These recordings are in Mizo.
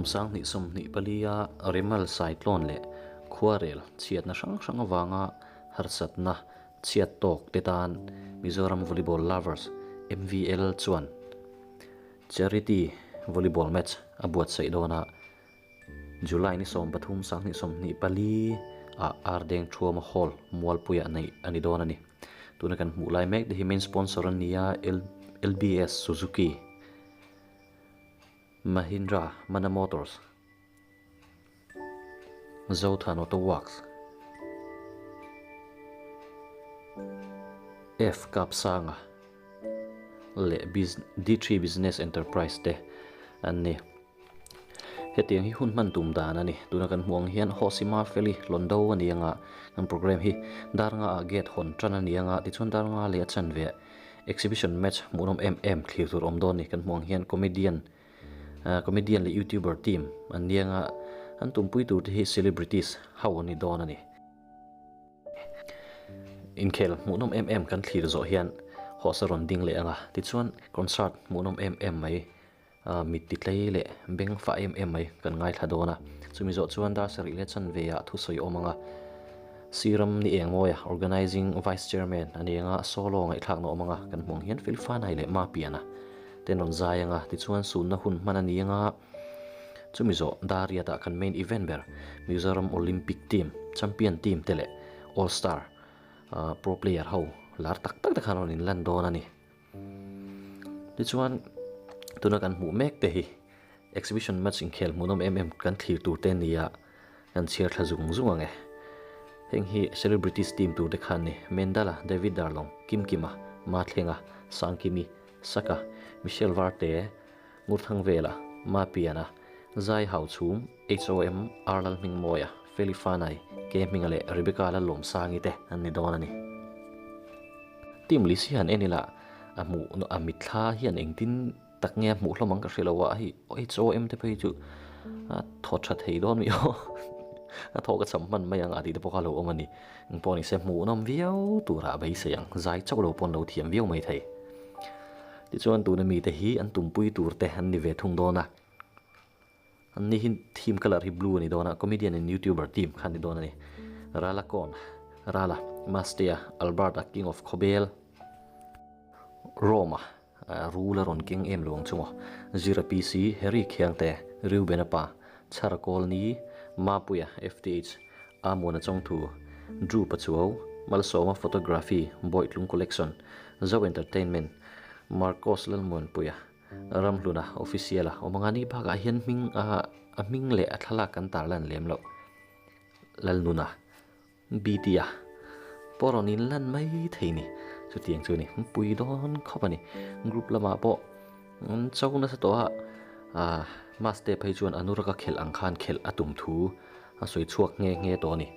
Kum 2024 a Remal Saitlawn leh Khuarel chhiatna hrang hrang avanga harsatna chhiat tawk te tan Mizoram Volleyball Lovers, MVL, chuan Charity Volleyball Match a buatsaih dawn a. July ni 13 2024 ah Ardeng Thuama Hall Mualpuiah neih a ni dawn a ni. Tuna kan hmuh lai mek te hi main sponsor an ni a, LBS Suzuki, Mahindra Mana Motors, Zothan Auto Works, F Kapsanga leh D3 Business Enterprise te an ni. Hetiang hi hun hman tum dan a ni. Tuna kan hmuh ang hian Hosima Feli Londo a ni anga kan program hi dar nga ah gate hawn tan a ni anga tichuan dar nga leh a chanve exhibition match hmuhnawm em em thlir tur awm dawn a ni. Kan hmuh ang hian comedian comedian leh youtuber team an ni anga an tumpui tur te hi celebrities ho an ni dawn a ni. Inkhel hmuhnawm em em kan thlir zawh hian host a rawn ding leh anga tichuan concert hmuhnawm em em mai Mit ti tlei leh beng fah em em mai kan ngaithla dawn a. Chumi zawh chuan dar sarih leh chanve ah thusawi awm ang a. Siram ni eng mawia Organising Vice Chairman a ni ang a, solo ngaihthlakna awm ang a, kan hmuh ang hian Felfanai leh Mapiana te rawn zai ang a, tichuan sunna hun hman a ni ang a. Chumi zawh dar riat ah kan main event ber Mizoram Olympic Team Champion Team te leh All Star Pro Player ho lar tak tak te khan rawn inlan dawn a ni. Tichuan tuna kan hmuh mek te hi exhibition match inkhel hmuhnawm em em kan thlir tur te nia kan chhiar thla zung zung ang e. Heng hi celebrities team tur te khan ni Mendala, David Darlong, Kimkima, Mathlenga, Sangkimi, Saka, Michelle Varte, Ngurthangvela, Mapiana, Zai Hauchhum, HOM, Arlal Hmingmawia, Feli Fanai, Ke Hminga leh Rebecca Lalawmsangi te an ni dawn a ni. Team list hi han en ila a hmuh a mitthla hian engtin tak nge a hmuh hlawm ang ka hre lo a hei HOM te phei chu a thaw tha thei dawn mi aw a thaw ka cham hman mai ang a tih te pawh kha a lo awm a ni engpawh ni se hmuhnawm viau turah beisei ang zai chauh lo pawn lo thiam viau mai thei tichuan tuna mite hi an tumpui tur te an ni ve thung dawn a. An ni hi theme colour hi blue a ni dawn a, comedian and youtuber team kha a ni dawn a ni. Rala Kawn, Rala, Mastea, Alberta, King of Khawbel, Roma, Rula rawn keng em lo ang chu maw, Zira PC, Harry Khiangte, Reubena pa, Chhara Kawlni, Mapuia, FTH, Amuana Chawngthu, Drew Pachuau, Malsawma Photography, Bawitlung Collection, Zo Entertainment, Marcos Lalmuanpuia, Ramhluna official a awm anga ni bakah hian hming a a hming leh a thlalak kan tarlan lem loh Lalnuna BT a pawh rawn in lan mai thei ni chutiang chu ni pui dawn khawp a ni group lamah pawh an cho nasa tawh a ah maste phei chuan Anurag a khelh ang khan khelh a tum thu a sawi chhuak nghe nghe tawh a ni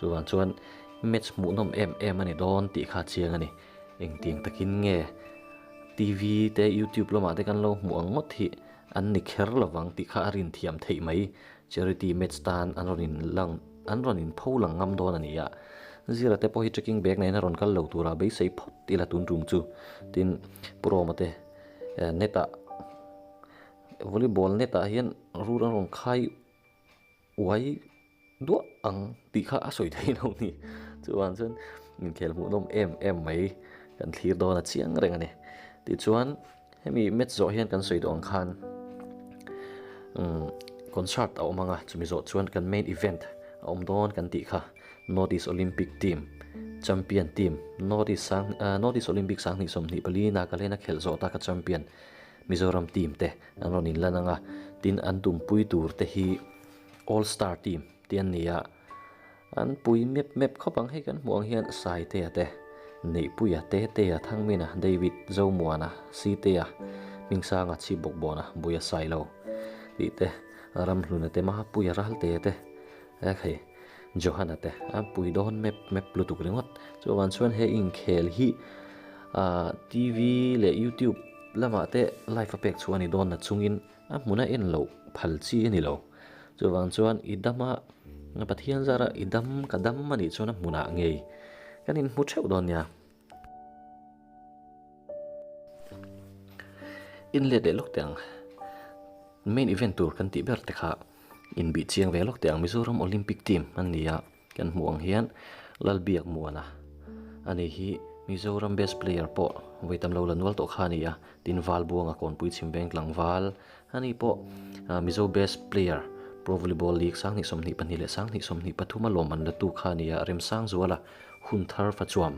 chuvang chuan match hmuhnawm em em a ni dawn tih kha a chiang a ni engtiang takin nge. TV te YouTube lamah te kan lo hmuh ang ngawt hi an ni kher lovang tih kha a rin thiam theih mai. Charity match tan an rawn in lang an rawn in pho lang ngam dawn a ni a. Zira te pawh hi trekking bag nen a rawn kal lo tura beisei phawt ila tun tum chu. Tin, Pu Roma te net ah volleyball net ah hian rul an rawn khai uai duah ang tih kha a sawi thei lo ni. Chuan chuan inkhel hmuhnawm em em mai kan thlir dawn a chiang reng a ni. Tichuan hemi match zawh hian kan sawi duh ang khan umm concert a awm ang a, chumi zawh chuan kan main event a awm dawn kan tih kha North East Olympic team champion team North East sang North East Olympic 2024 Nagaland a khelh zawh taka champion Mizoram team te an rawn inlan ang a, tin an tumpui tur te hi All Star Team tih an ni a, an pui mep mep khawp ang. Hei kan hmuh ang hian Saitea te, Neihpuia, Tetea, Thangmina, David, Zomuana, Sitea, Hmingsanga, Chhipbawkbawna, Buia Sailo tih te, Ramhluna te, Mahapuia Raltea te, hei Johana te an pui dawn mep mep lutuk ringawt. Chuvang chuan he inkhel hi ah TV leh YouTube lamah te live a pek chhuah a ni dawn na chungin A hmun a en loh phal chi a ni lo. Chuvang chuan i dama Pathian zara i dam ka dam a nih chuan a hmunah ngei kan inhmu theuh dawn nia. In let leh lawk teh ang. Main event tur kan tih ber te kha inbih chiang ve lawk teh ang. Mizoram Olympic team an ni a, kan hmuh ang hian Lalbiak Muana a ni hi Mizoram best player pawh vawi tam lo la nual tawh kha a ni a, tin Valbuanga Kawnpui Chhimveng tlangval a ni pawh Mizo best player Pro Volleyball League 2022 leh 2023 a lawmman la tu kha a ni a, Remsangzuala Hunthar Fachuam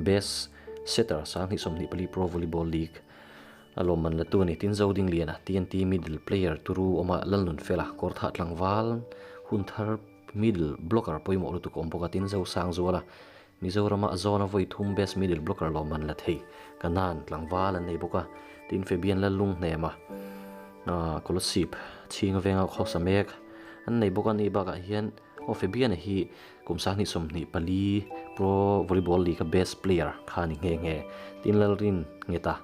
best setter 2024 Pro Volleyball League A lawmman la tu a ni. Tin Zodingliana, TNT middle player turu awma Lalnunfela, Kawrthah tlangval Hunthar middle blocker pawimawh lutuk a awm bawk a. Tin Zosangzuala, Mizorama a zawna vawi thum best middle blocker lawmman la thei Kanan tlangval an nei bawk a. Tin Fabian Lallunghnema, Kolasib chhinga venga khawsa mek an nei bawk a. Ni bakah hian aw Fabian-a hi kum 2024 Pro Volleyball League-a best player kha a ni nghe nghe. Tin Lalrin Ngeta,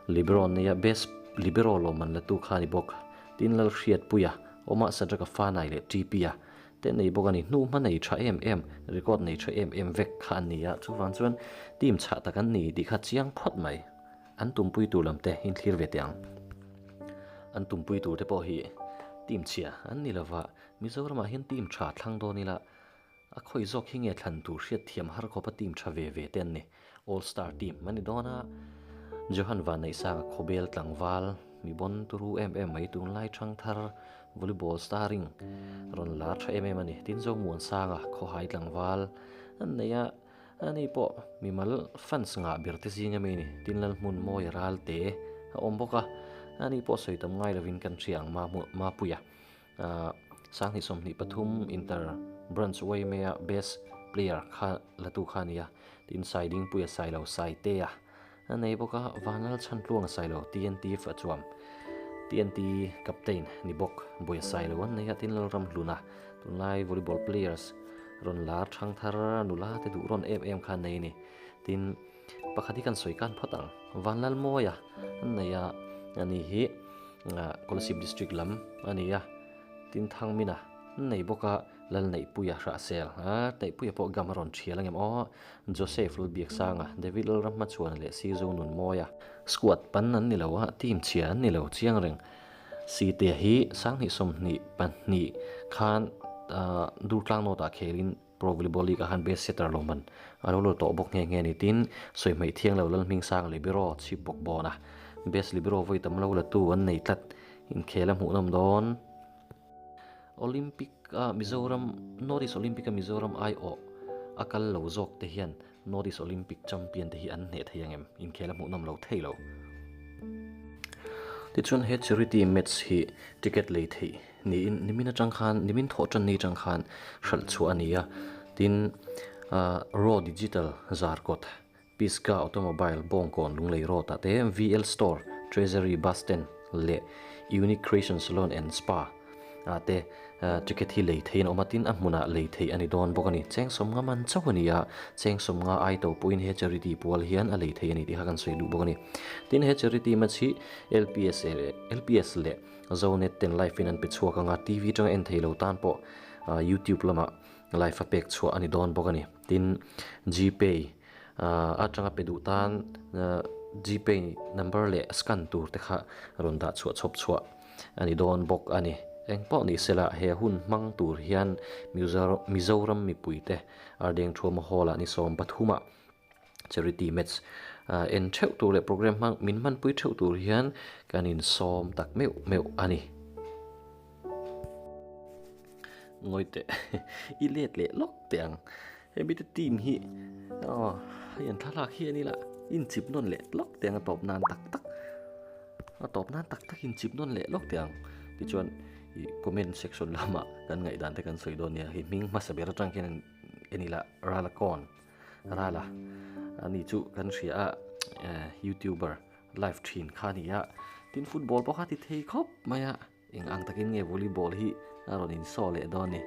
Libero an nei a, best libero lawm an la tu kha a ni bawk. Tin Lalhriatpuia, awmah Sadraka Fanai leh TP-a te nei bawk a ni. Hnu hma nei tha em em, record nei tha em em vek kha an ni a, chuvang chuan team chhah tak an ni tih kha chiang phawt mai. An tumpui tur lam te in thlir ve teh ang. An tumpui tur te pawh hi team chhia an ni lova, Mizoramah hian team tha thlang dawn ila, A khawi zawk hi nge thlan tur hriat thiam har khawpa team tha ve ve te an ni. All star team a ni dawn a, Johan Vanneihsanga khawbel tlangval mi bawn turu em em mai tunlai thang thar volleyball starring rawn lar tha em em a ni. Tin Zomuansanga khawhai tlangval an nei a, ani pawh mimal fans ngah ber te zing ami a ni. Tin Lalhmun Mawia Ralte a awm bawk a, ani pawh sawi tam ngai lovin kan hria ang Mapuia. 2023 Inter Branch Uaimea Best Player kha la tu kha a ni a, tin Saidingpuia Sailo Saitea a nei bawk a, Vanlal Chhantluanga Sailo TNT a chuam TNT Captain ni bawk Buaia Sailo an nei a, tin Lalramhluna tunlai volleyball players rawn lar thang thar nula te duh rawn em em kha a nei a ni, tin pakhat hi kan sawi kan phawt ang Vanlalmawia an nei a, ani hi. Kolasib District lam a ni a, tin Thangmina an nei bawk a, Lalneihpuia Hrahsel a, Neihpuia pawh gam a rawn thial angem aw, Joseph Lalbiaksanga, David Lalramhmachhuana leh Sizo Nunmawia. Squad pan an ni lo a, team chhia an ni lo chiang reng. Site hi 2022 khan Durtlang North ah khelin Pro Volleyball League ah khan best setter lawmman a lo la tawh bawk nghe nghe a ni. Tin, sawi hmaih thiang lo Lalhmingsang Libero chhip bawk bawn a, best libero vawi tam lo la tu an nei tlat. Inkhel a hmuhnawm dawn. Olympic a Mizoram, North East Olympic a Mizoram aiawh a kal lo zawk te hian North East Olympic champion te hi an hneh thei ang em? Inkhel a hmuhnawm lo thei lo. Tichuan he charity match hi ticket lei theih niin nimin atang khan nimin thawh tan ni atang khan hralh chhuah a ni a, tin ah Raw Digital Zarkawt, Pisgah Automobile Bawngkawn Lunglei Road ah te VL Store, Treasury Bus Stand leh Unique Creation Salon and Spa ah te ticket hi lei thei an awm a, tin a hmunah lei theih a ni dawn bawk a ni. Cheng sawmnga man chauh a ni a, cheng sawmnga ai to pawhin he charity pual hian a lei thei a ni tih kha kan sawi duh bawk a ni. Tin he charity match hi LPS LPS leh Zonet ten live in an pe chhuak ang a, TV atanga en thei lo tan pawh YouTube lamah live a pek chhuah a ni dawn bawk a ni. Tin, Gpay atanga pe duh tan Gpay number leh scan tur te kha rawn dah chhuah chhawp chhuah a ni dawn bawk a ni. Eng pawh ni sela he hun hmang tur hian Mizoram mipuite Ardeng Thuama Hall-ah ni 13 ah Charity match en theuh tur leh program hmang min hmanpui theuh tur hian kan insawm tak meuh meuh a ni. Ngawi teh i let leh lawk teh ang. Hemi te team hi aw hei an thlalak hi a ni lah inchip nawn leh lawk teh ang a tawp nan tak tak a tawp nan tak tak inchip nawn leh lawk teh ang. Tichuan ih comment section lamah kan ngaihdan te kan sawi dawn nia hei hming hmasa ber atang khian en ila Ralakawn. Rala ani chu kan hria a eh youtuber live thin kha a ni a tin football pawh kha ti thei khawp mai a eng ang takin nge volleyball hi a rawn insaw leh dawn a ni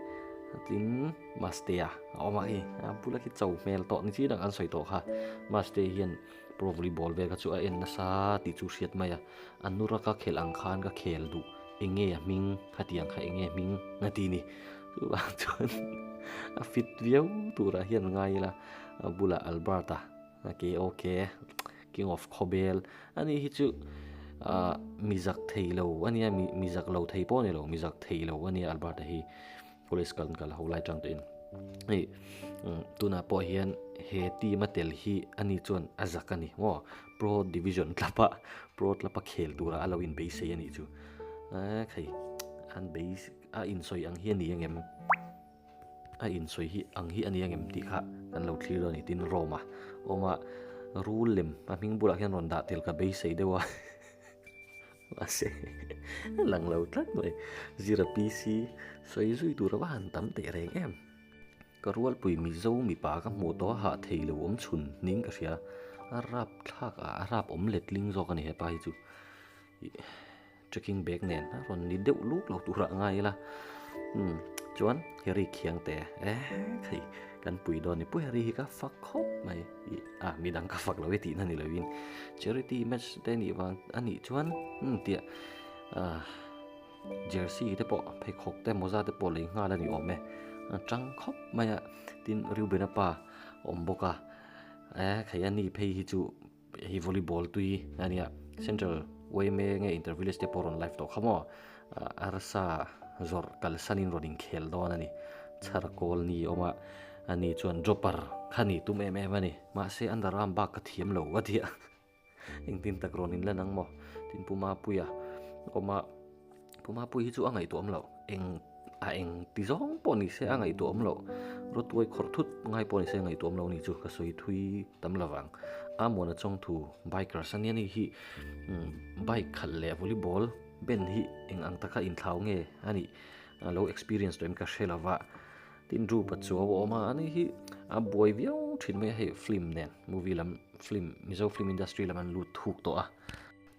tin Mastea a awm a hei a bula khi cho hmel tawh ni chi dang an sawi tawh kha Mastea hian pro volleyball vel kha chu a en nasa tih chu hriat mai a a nura ka khelh ang khan ka khel duh eng nge a hming khatiang kha eng nge hming a ti ni. Chuvang chuan a fit viau turah hian ngai ila a bulah Alberta KOK King of Khawbel a nih hi chu Ah mi zak thei lo a nia, mi mi zak lo thei pawh a ni lo, mi zak thei lo a nia Albert-a hi college kal kal ho lai tang tawhin. Hei tunah pawh hian he team a tel hi a ni chuan a zak a ni maw pro division club a pro club a khel tura a lo inbeisei a nih chu. Hei an beis a insawi ang hi a ni ang em? A insawi hi ang hi a ni angem tih kha kan lo thlir dawn a ni tin Rome-a awm a rul lem a hming bulah khian rawn dah tel ka beisei deuh a mahse a lang lo tlat mai Zira PC sawi zui tur a va han tam teh reng em ka rualpui Mizo mipa ka hmuh tawh a hah thei lo awm chhun ning ka hria a rap thlak ah a rap awm letling zawk a ni hepa hi chu ih. Trekking bag nen a rawn ni deuh luk lo turah ngai ila umm chuan Harry Khiangte eh hei kan pui dawn ni pui Harry hi ka fak khawp mai ih ah midang ka fak lo e tihna ni lovin charity match te nih vang a nih chuan umm tia ah jersey te pawh pheikhawk te mawza te pawh lei nghal a ni awm e a tang khawp mai a tin Reuben-a pa awm bawk a eh hei a ni phei hi chu. Hei volleyball tui a nia central yma nge inter village te pawh rawn live tawh kha maw arsa zawrh kalsanin rawn inkhel dawn a ni chhar kawl ni awm a ani chuan dropper kha ni tum em em a ni mahse under arm bak ka thiam lo a tia engtin tak rawn inlan ang maw tin Pu Mapuia awm a. Pu Mapui hi chu a ngaihtuah awm loh, eng a eng ti zawng pawh ni se a ngaihtuah awm loh, rawtuai khawrh thut ngai pawh ni se a ngaihtuah awm loh ni chu ka sawi thui tam lo vang. Amuana Chawngthu bikers a nia ni hi bike khalh leh volleyball ben hi eng ang taka inthlau nge a nih lo experience tawh em ka hre lo va, tin Rupa chu a awm a, ani hi a buai viau thin mai a hei film nen movie lam film Mizo film industry lam an lut thuk tawh a.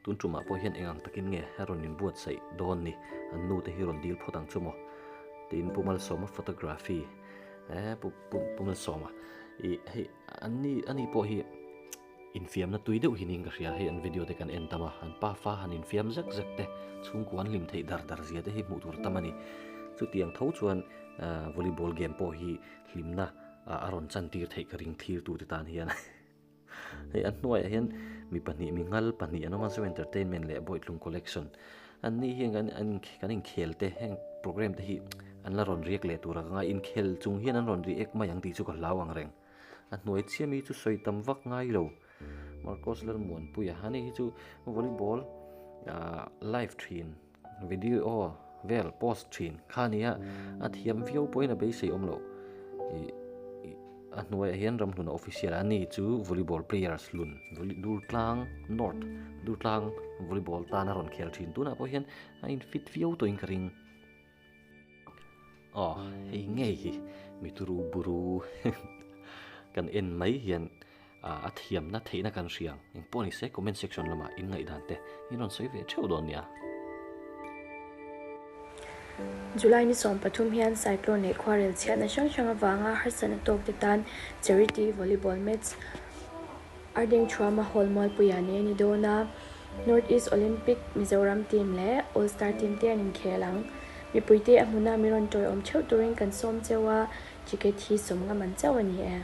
Tun tumah pawh hian eng ang takin nge a rawn inbuatsaih dawn ni? An nu te hi rawn dil phawt ang chu maw? Tiin Pu Malsawma photography eh Pu Pu Pu Malsawma ih hei an ni ani pawh hi infiamna tui deuh hi niin ka hria hei an video te kan en tam a an pafa han infiam zek zek te chhungkua an hlim theih dar dar zia te hi hmuh tur tam a ni. Chutiang tho chuan volleyball game pawh hi hlimna a rawn chantir theih ka ring thlir tute tan hian. Hei a hnuaiah hian mi pahnih mi ngal pahnih an awm a Zo Entertainment leh Bawitlung Collection an ni hian kan an kan inkhel te heng program te hi an la rawn riak leh tur a ka ngai inkhel chung hian an rawn riak mai ang tih chu ka hlau ang reng a hnuai chiah mi chu sawi tam vak ngai lo Marcos Lalmuanpuia ani hi chu volleyball ah live thin video vel post thin kha nia a thiam viau pawhin a beisei awm loh ih ih a hnuaiah hian ramhluna official a ni chu volleyball players hlun volley Durtlang north Durtlang volleyball tan a rawn khel thin tunah pawh hian a in fit viau tawhin ka ring aw hei ngei hi mi turu buru kan en mai hian. A thiamna theihna kan hria ang. Eng pawh ni se comment section lamah in ngaihdan te in rawn sawi ve theuh dawn nia. July ni 13 hian cyclone leh khuarel chhiatna hrang hrang avanga harsatna tawk te tan charity volleyball match Ardeng Thuama Hall Mualpuia nei a ni dawn a, North East Olympic Mizoram team leh All Star team te an inkhel ang. Mipuite a hmuna mi rawn tawiawm theuh turin kan sawm cheu a, ticket hi sawm ngam an chauh a ni e.